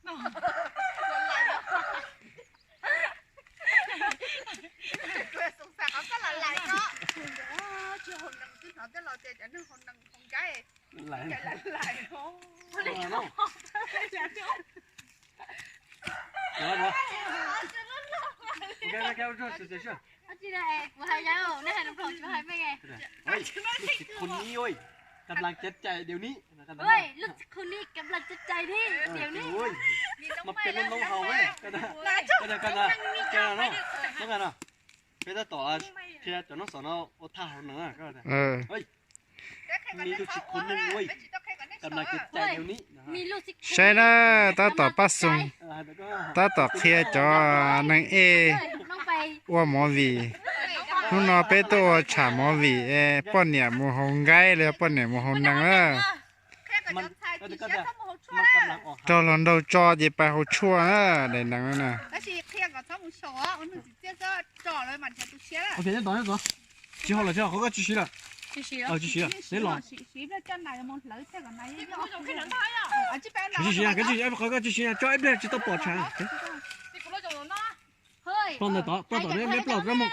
Kuv xav qhov koj lam lais ko. Tsis haus nees twb hnov tej los tias cov neeg haus nees haus nkaib. Lais lais. Kuv hais yau, nej hais nploos tsis hais meej. Ui, lub txiv khu ni ui, กำลังจะใจเดี๋ยวนี้ Ui, lub txiv khu ni กำลังจะใจ thiab เดี๋ยวนี้. Mas peb lub noob haus me, koj na, koj na, koj na, no, peb tab tom qhia cov noob xov no ua thaj haus nees. Saib na, tab tom pab xoo, tab tom qhia cov neeg ej ua movie. Hnub no peb tuaj ua tsham movie, poj niam mus haus nkaib los yog poj niam mus haus nees na. Raug hluas nraug tso ces pais haus tshuaj na, daim nees na. Tsis haus lawm, tsis haus lawm, qhov koj tsis siv lawm. Tsis siv lawm, siv los. Siv, siv, qhov koj tsis siv tso ib pliag tsis tau pom tshav. Pom ntawm tod, pom tom ne, peb plaub rab mus.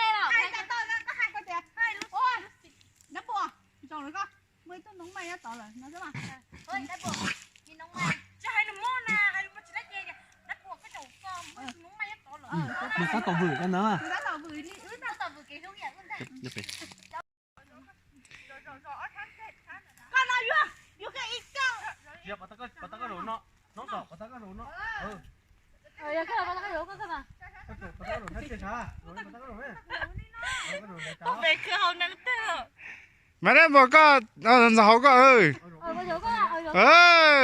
Mus tab tom vwm ko na. Mas dab npua koj, ntxov hauv koj,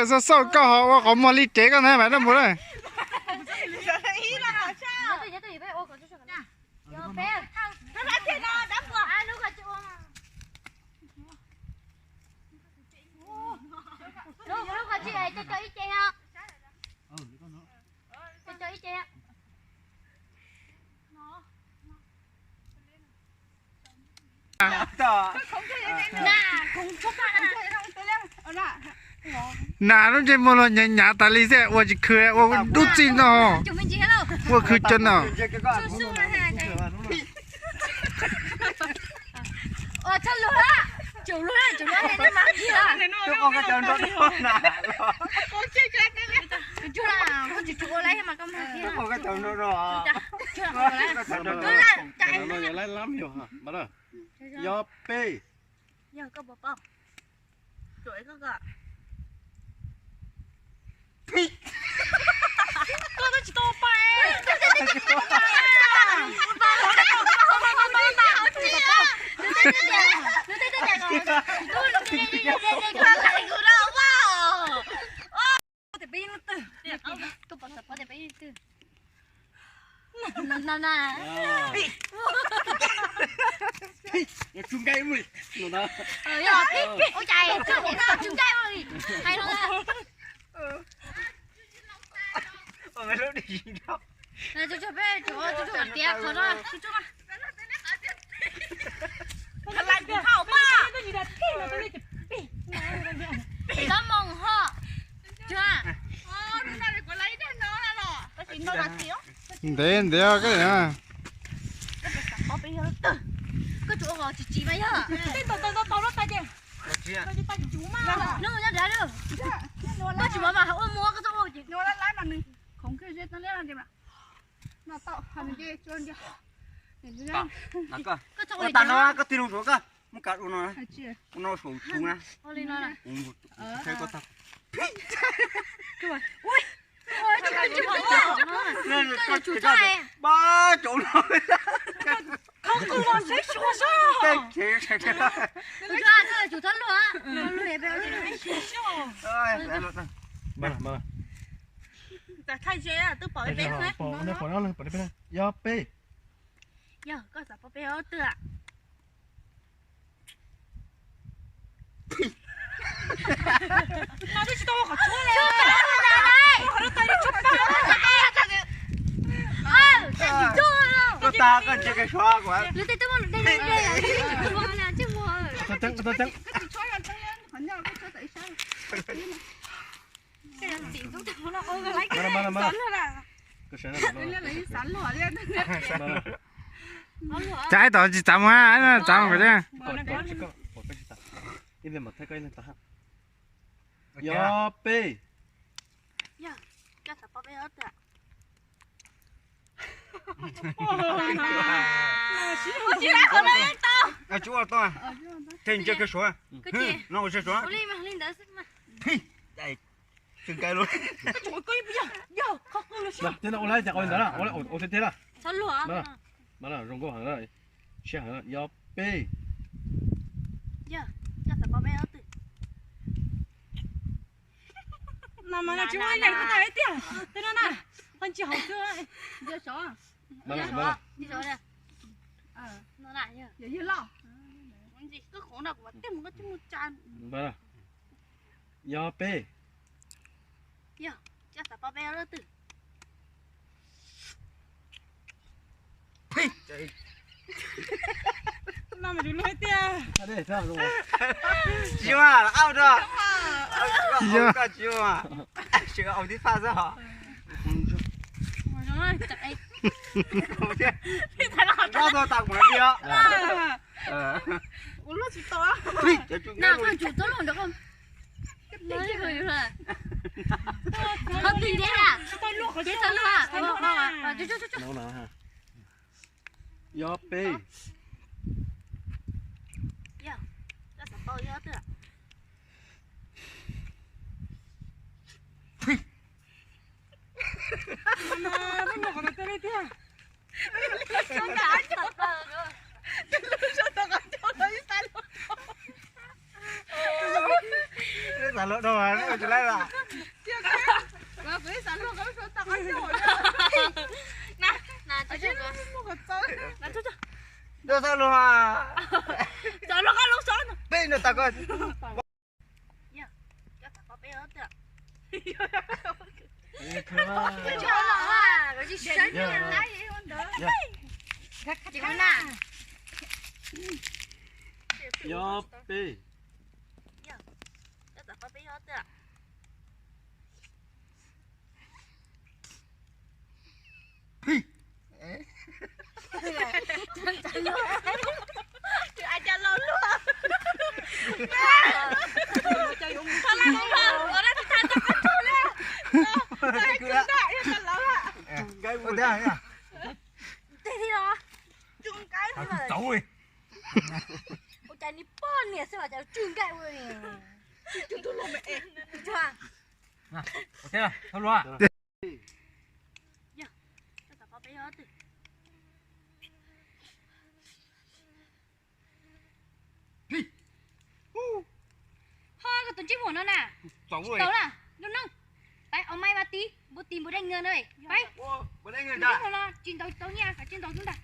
xauj xauj koj ho ua qhov muag li tsev koj na mas dab npua na. Nas lub ntsej muag los nyav nyav tas li xwb, ua tsis khwv, ua dub txij no, ua khwv cov no. Yog peb. Ntev ntev koj. Koj tsis ua tsis tsis mas yog. Koj tsis ua mas ua muab koj txoj ua. Koj tsis ua mas. Ua tas no koj tig loo saum koj mus kav ua no, ua no saum cub na. Pab saum no. Yog peb. Yog koj xav pom peb ob twg? Koj tas koj ntsia ka suav kuv. Tsav tom tsis txav mus, txav mus kom tsis. Ob peb. Tsis ua tau, tej nce kiag suav no, ua suav. Ua li ntawd, ua li ntawd, ua li ntawd. Zoo nkauj heev, siab heev, ob peb. Ob peb. Tsis ua, au rau. Tsis ua, tsis ua. Tsis ua, au tib faj xwb hos. Rau tau tas kuv no tiag. Ob peb. Xav luaj dhau, tsis laib las. Xav luaj, xav luaj, peb no tas ko. Ob peb. Ua cas nws poj niam xwb mas cas tsw nkaij ua li. Ho koj tus ntsej muag no na, tsis tau na, lub neej. Peb au mai mas tiv, npua tiv npua dej nws na, peb. Ntsej muag no tsis ntaus tau nyiaj, tsis ntaus ntag.